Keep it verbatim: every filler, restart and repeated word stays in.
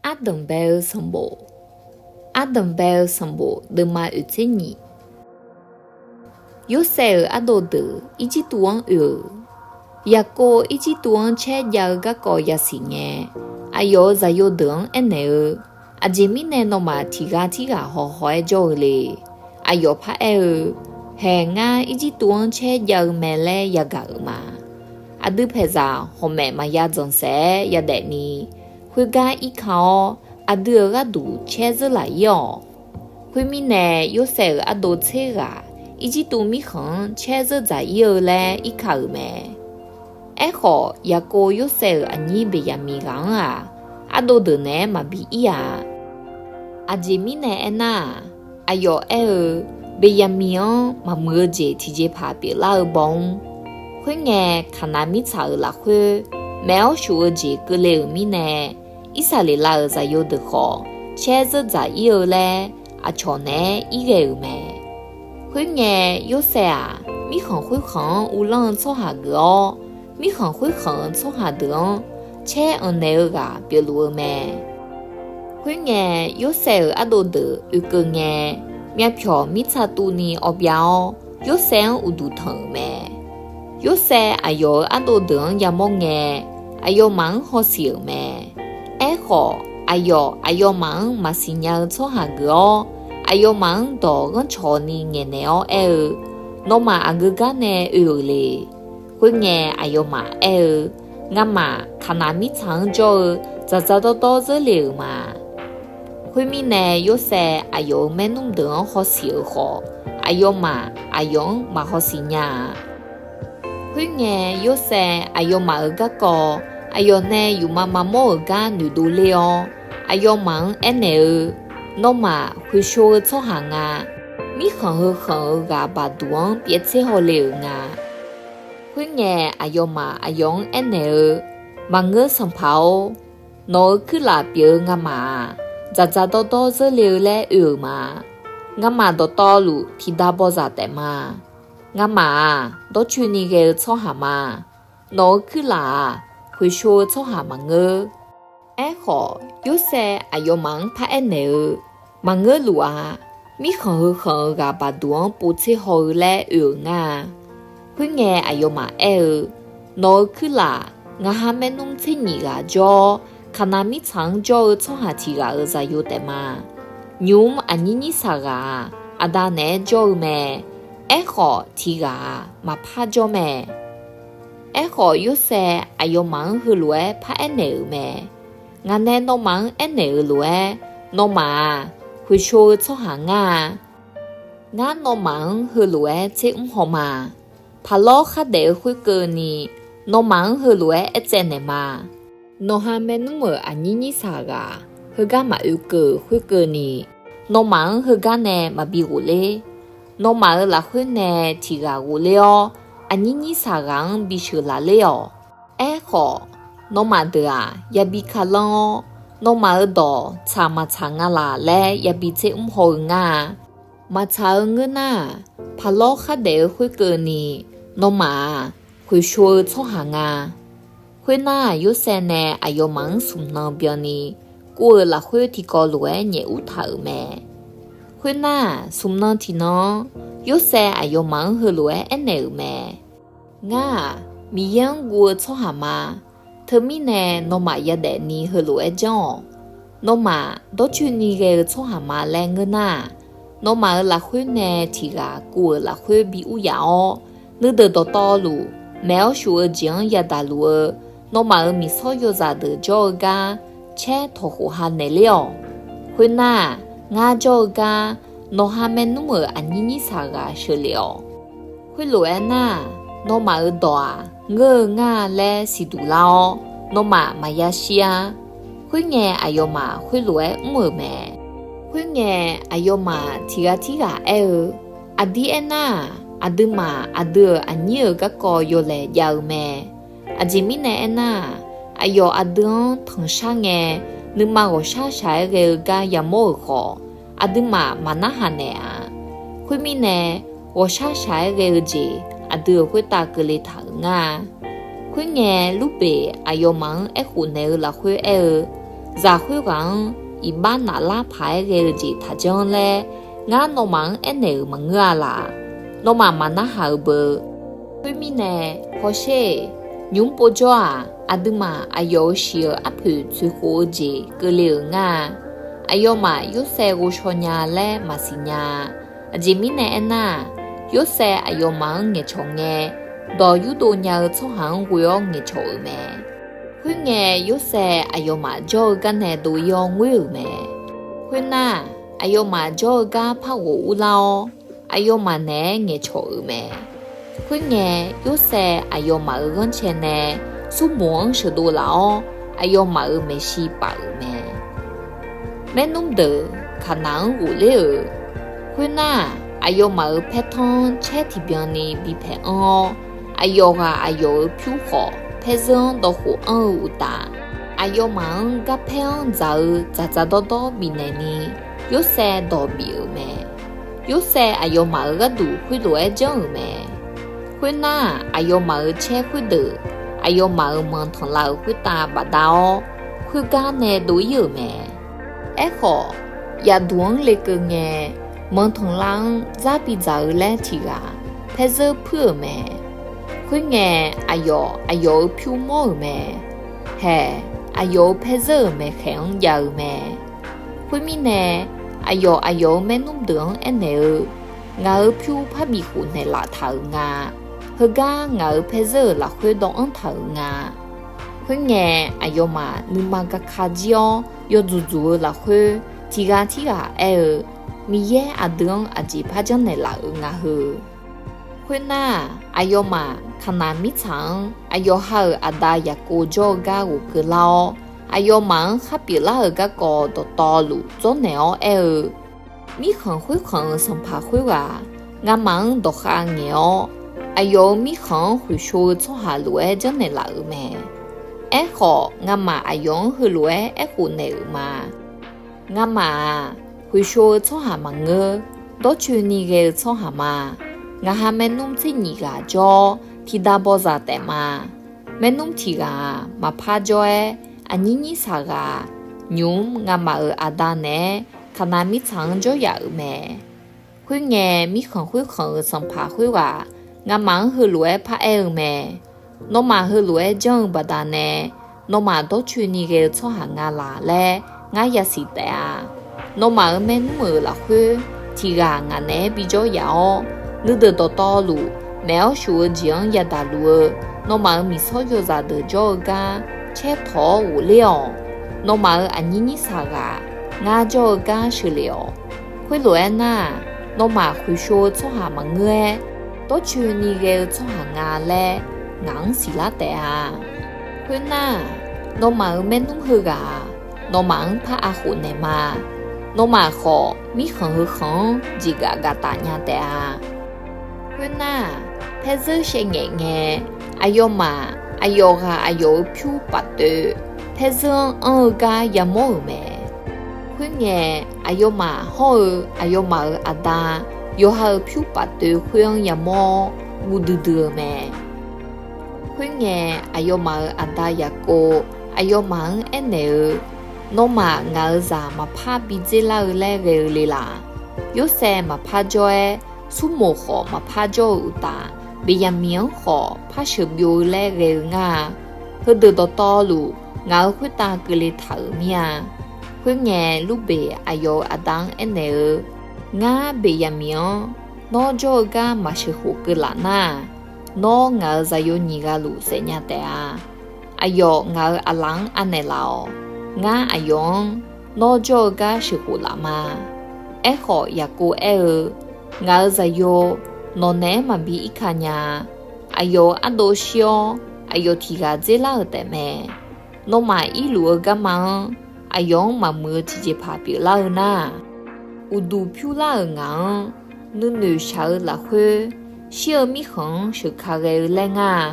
Ardanqbae-eu sanqbof. Ardanqbae-eu sanqbof deuvma oeq tser nyiq. Yorsaev-euq ardov deuq Irjirtuv-anr oe-euq. Yaqkov Irjirtuv-anr caer jav-eu garkawv yasiq ngae, aqyawf-euq zaqyo deuq-anr aernaeq-eu, Aqjeq mirnae nawmaf tiq ghaq tirghaq haw haw-aer jawr-eu le. Aqyawf paraer-eu, Haeq, ngar Irjirtuv-anr caer jav-eu mae laer yagaq-euq ma. Aqdui paeqzaq hawq maef maqya dzanq saef-aer yadaef ni, khoergar irka-awr, aqdui-euq gharduq caer zeur laf-ir-awq. Khoermirnae, Yorsaev-euq ardov tser ghaq Irjirtuv mirkhanq-anr caer zeur dzaq-ir-eu laer irka-euq mae. Aerkhawf, Yaqkov Yorsaev-euq aqnyir Beqyaqmiq ghaq-anr-aq, ardov deuq naeq-aer maqbi ir-a. Aqjeq mirnae aernar-aq, aqyawf aer-eu, Beqyaqmiq-anr maqmuiq-eu jeq tiqjeqpaq pyeuflar-eu baw-anr. Khoerngae, Kaqnaq mirtsaq-euq lafkhoer maef-awr shuf-eu jeq keuvle-euq mirnae, Irsaqleqlav-euq zaqyo deuq khawf caer zeur dzaq-ir-eu laer aqcawq naeq-aer irghae-euq mae. Khoerngae, Yorsaev-aq, mirkhanq khoerkhanq-anr uvlanr-eu tsawrhaq geuf-awr, mirkhanq khoerkhanq-euq tsawrhaq deuq-anr caer anqnaeq-eu ghaq pyeufluf-eu mae. Khoerngae, Yorsaev-euq ardov deuq oekeuv ngae, myavpyawq mirtsa tuvni awbyav-awr, Yorsaev-anr uqduq tanq-euq mae. Yorsaev aqyawf-euq ardov deuq-anr yamawr ngae, aqyawfmaf-anr hawsiq-euq mae. Aerkhawf, aqyawf aqyawfmaf-anr maqsiq nya-eu tsawrhaq geuf-awr, aqyawfmaf-anr dawq ghanrcawq ni ngaeqnaeq-awr aer-eu, Nawmaf aqgeu gar nae oe-euq le. Khoerngae, aqyawfmaf aer-eu, Ngamaf Kaqnaq mirtsaq-anr jawr-eu dzaqdzaq dawrdawr zeurle-euq ma. Khoermirnae, Yorsaev aqyawf-euq maernmr deuq-anr hawsiq-euq khawf, aqyawfmaf aqyawf-anr maq hawsiq nya-a. Khoerngae, Yorsaev aqyawfmaf-euq garkawv aqyawf nae yufmav maqmawr-euq gar noeqdov ler-awr, aqyawfmaf-anr aernaeq-eu, Nawmaf khoeqsho-eu tsawrhaq nga. Mirkhanq heu khanq-eu ghaq baqduq-anr pyaev tser hawle-euq nga. Khoerngae, aqyawfmaf aqyawf-anr aernaeq-eu, Maqngeur, sanqpaq-or. Nawq-euq kuirlaf pyeuf-eu ngamaf-aq, dzaqdzaq dawrdawr zeurle-eu laer oe-euq ma. Ngamaf dawqtawvluf tiqda bawzaq taef ma. Ngamaf-aq, dawrcoeni ghae-eu tsawrhaq ma. Nawq-euq kuirlaf-aq, khoeqsho-eu tsawrhaq maqngeur. Aerkhawf, Yorsaev aqyawfmaf-anr paraer naeq-eu, Maqngeur luf-a. Mirkhanq heu khanq-eu ghaq baqduq-anr pov tser haw-eu laer oe-euq ngar-a. Khoerngae, aqyawfmaf aer-eu, Nawq-euq kuirlaf, ngaq ha maernmr tser nyif ghaq jawr-awr, Kaqnaq mirtsaq-anr jawr-eu tsawrhaq tiq ghaq-euq zaqyo taef ma. Nymq-mr aqnyir nyir saq ghaq-aq, aqda naeq-aer jawr-eu mae. Aerkhawf, tiq ghaq-aq, maqpar jawr mae. Aerkhawf, Yorsaev aqyawfmaf-anr heulof-aer paraer naeq-euq mae. Ngaq nae nawmaf-anr aernaeq-euq lof-aer, nawmaf-aq, khoeqsho-eu tsawrhaq ngar-a. Ngar nawmaf-anr heulof-aer tser mr haw ma. Paqlawr khardaef-eu khoerkeuvni, nawmaf-anr heulof-aer aertsaev naeq ma. Nawq ha maernmr-euq aqnyir nyir saq ghaq heugar maqoe keuv-euq khoerkeuvni, nawmaf-anr heugar nae maqbi ghofler. Nawmaf-euq lafkhoer nae tiq ghaq ghofler-awr, aqnyir nyir saq ghaq-anr bisheuq laf ler-awq. Aerkhawf, nawmaf deuq-aq, yabi kalanr-awr, nawmaf-euq dawq tsaq maqtsaq nga laq laer yabi tser mr haw-eu ngar-a. Maqtsaq-eu ngeur nar-aq, Paqlawr khardaef-eu khoerkeuvni, nawmaf-aq, khoeqsho-eu tsawrhaq nga. Khoernar, Yorsaev nae aqyawfmaf-anr smq nan byanni, kuv-euq lafkhoer tiqkawv lof-aer nyaef ur taq-euq mae. Khoernar, smq nan tiqnan-anr, Yorsaev aqyawfmaf-anr heulof-aer aernaeq-euq mae. Ngar-aq, Miqyaer-anr guv-eu tsawrhaq ma. Teumirnae nawmaf yadaef ni heulof-aer janr-awq. Nawmaf dawrcoeni ghae-eu tsawrhaq ma laer ngeur nar-aq, nawmaf-euq lafkhoer nae tiq ghaq kuv-euq lafkhoer bi ur yaf-awr, nuideuq dawqtawvluf, maef-awr shuf-eu jeq-anr yadaq luf-eu, nawmaf-euq miqsawr yawzaq deuq jawr-eu gar, caer tawq khof ha naeq ler-awq. Khoernar, ngar jawr-eu gar, nawq ha maernmr-euq aqnyir nyir saq ghaq sheuqlef-awq. Khoerlof-aer nar, nawmaf-euq dawq-aq, ngeur-eu ngar-a laer siqduq lar-awr, nawmaf maqya shir-ar. Khoerngae, aqyawfmaf khoerlof-aer mr-euq mae. Khoerngae, aqyawfmaf tiq ghaq tirghaq aer-eu, Aqdir aernar-aq, aqduimaf aqdui-euq aqnyir-euq garkawv yawlaeq jav-eu mae. Aqjeq mirnae aernar-aq, aqyawf aqdui-anr tanqshar ngae, nuima ghawqshaq shaq-aer ghae-eu gar yamawr-euq khawf, aqduimaf maqnarhaq naeq-a. Khoermirnae, ghawqshaq shaq-aer ghae-eu jeq aqdui-euq khoertav keuvle taq-euq ngar-a. Khoerngae, Lurbeq aqyawfmaf-anr aerkhof naeq-eu lafkhoer aer-eu, Zaq khoerghaq-anr iqbax naflar paq-aer ghae-eu jeq taqjanr laer, ngar nawmaf-anr aernaeq-euq maqngeur-a laq. Nawmaf maqnarhaq-euq beu. Khoermirnae, hawsher-eq, nymq-mr povjawr-aq, aqduimaf aqyawf-euq shiq-euq arpoeq tsoeqkhof-eu jeq keuvle-euq ngar-a. Aqyawfmaf Yorsaev ghovshaw nya laer maqsiq nya-a. Aqjeq mirnae aernar-aq, Yorsaev aqyawfmaf-anr ngaeqcawq ngae, dawq yurdov nya-eu tsawrhaq-anr ghoe-awr ngaeqcawq-euq mae. Khoerngae, Yorsaev aqyawfmaf jawr-eu gar nae dov-ir-awr ngoer-euq mae. Khoernar, aqyawfmaf jawr-eu gar par ghof urlar-awr, aqyawfmaf naeq-aer ngaeqcawq-euq mae. Khoerngae, Yorsaev aqyawfmaf-euq ghanrcae nae smrmoq-anr sheuqdov laf-awr, aqyawfmaf-euq maeqshi paf-euq mae. Maernmr deuq Kaqnaq-anr ghofler-euq. Khoernar, aqyawfmaf-euq paertanr-anr caer tiqbyan ni bi paeq anr-awr, aqyawf ghaq aqyawf-euq pyur khawf paerzeur-anr dawvkhof anr-eu uqtaf, aqyawfmaf-anr garpaer-anr dzaq-eu dzaqdzaq dawrdawr bifnaeq ni, Yorsaev dawq bif-euq mae. Yorsaev aqyawfmaf-euq gharduq khoerlof-aer janr-euq mae. Khoernar, aqyawfmaf-euq caer khoerdeuq aqyawfmaf-euq manqtanqlav-euq khoertav bafdav-awr, khoergar nae dov-ir-euq mae. Aerkhawf, yaqduq-anr lekeuv ngae, manqtanqlav-anr dzar bidzaq-eu laer tiq ghaq paerzeur puir-euq mae. Khoerngae, aqyawf aqyawf-euq pyur mawr-euq mae. Haeq, aqyawf-euq paerzeur-euq maeqkhaeq-anr jav-eu mae. Khoermirnae, aqyawf aqyawf-euq maernmr deuq-anr aernaeq-eu, Ngaq-euq pyur parbi khof naeqlaf taq-euq nga. Heugar ngaq-euq paerzeur-euq lafkhoer dawvanr taq-euq nga. Khoerngae, aqyawfmaf nuima gaka jir-awr yawdzuq dzuq-eu lafkhoer, tiq ghaq tirghaq aer-eu, Miqyaer aqdui-anr aqjeq par janrnaeq laf-euq nga heu. Khoernar, aqyawfmaf Kaqnaq mirtsaq-anr aqyawf ha-euq aqda Yaqkov jawr-eu gar ghofkeuv lar-awr, aqyawfmaf-anr khar pyeuflar-euq garkawv dawqtawvluf dzawrnaeq-awr aer-eu, Mirkhanq khoerkhanq-euq sanqpaq khoerghaq ngamaf-anr dawqkhav ngaeq-awr, aqyawf-euq mirkhanq-anr khoeqshov-eu tsawrhaq lof-aer janrnaeq laf-euq mae. Aerkhawf, ngamaf aqyawf-anr heulof-aer aerkhof naeq-euq ma. Ngamaf-aq, khoeqshov-eu tsawrhaq maqngeur. Dawrcoeni ghae-eu tsawrhaq ma. Ngaq ha maernmr tser nyif ghaq jawr-awr, tiqda bawzaq taef ma. Maernmr tiq ghaq-aq, maqpar jawr-aer, aqnyir nyir saq ghaq, nymq-mr ngamaf-euq aqda naeq-aer Kaqnaq mirtsaq-anr jawryaf-euq mae. Khoerngae, mirkhanq khoerkhanq-euq sanqpaq khoerghaq ngamaf-anr heulof-aer paraer-eu mae. Nawmaf heulof-aer janr-eu baqdanae, nawmaf dawrcoeni ghae-eu tsawrhaq nga laq laer ngar yasiq taef-a. Nawmaf-euq maernmr-euq lafkhoer tiq ghaq ngaq naeq-aer bijawr yaf-awr, nuideuq dawqtawvluf, maef-awr shuf-eu jeq-anr yadaq luf-eu, nawmaf-euq miqsawr yawzaq deuq jawr-eu gar caer tawq-awr ghofler-awq. Nawmaf-euq aqnyir nyir saq ghaq ngar jawr-eu gar sheuqlef-awq. Khoerlof-aer nar-aq, nawmaf khoeqshov-eu tsawrhaq maqngeur-aer, dawrcoeni ghae-eu tsawrhaq nga laer ngaq-anr siqlar taef-a. Khoernar, nawmaf-euq maernmr heughaq-aq, nawmaf-anr par aqkhof naeq ma. Nawmaf khawf, mirkhanq heu khanq-anr jeqgaf gaf taf nya taef-a. Khoernar, paerzeur shaev ngaeq ngae, aqyawfmaf aqyawf ghaq aqyawf-euq pyur paf toev, paerzeur-anr anr-eu gar yamawr-euq mae. Khoerngae, aqyawfmaf hawr-eu aqyawfmaf-euq aqda yawqha-euq pyur paf toev khoer-anr yamawr-awr guv duidui-eu mae. Khoerngae, aqyawfmaf-euq aqda Yaqkov aqyawfmaf-anr aernaeq-eu, Nawmaf ngaq-euq zaq maqpar bi dzerlar-eu laer ghae-eu le laq? Yorsaev maqpar jawr-aer, smrmoq khawf maqpar jawr-eu uqtaf, Beqyaqmiq-anr khawf par sheuqbyov-eu laer ghae-eu ngar-a. Heudeuq dawqtawvluf, ngaq-euq khoertav keuvle taq-euq mir-a. Khoerngae, Lurbeq aqyawf-euq aqda-anr aernaeq-eu, Ngar Beqyaqmiq-anr nawr jawr-eu gar maqsheuq khof keuv laf nar-aq, nawr ngaq-euq zaqyo nyiq ghaq luf saef nya taef-a. Aqyawf ngaq-euq aqlaf-anr anaeq laf-awq. Ngar aqyawf-anr nawr jawr-eu gar sheuq khof laf ma. Aerkhawf, Yaqkov aer-eu, Ngaq-euq zaqyo nawq naeq-aer maqbi irka nya-a. Aqyawf-euq ardov shir-awr, aqyawf tiq ghaq dzerlar-euq taefmae. Nawmaf irluf-eu garma-anr aqyawf-anr maqmuiq-eu tiqjeqpaq pyeuflar-eu nar-aq, uqduq pyurlar-euq ngaq-anr nuinoeq shaq-eu lafkhoer, shir-eu mirkhanq-anr sheuqka ghae-eu laer ngar-a.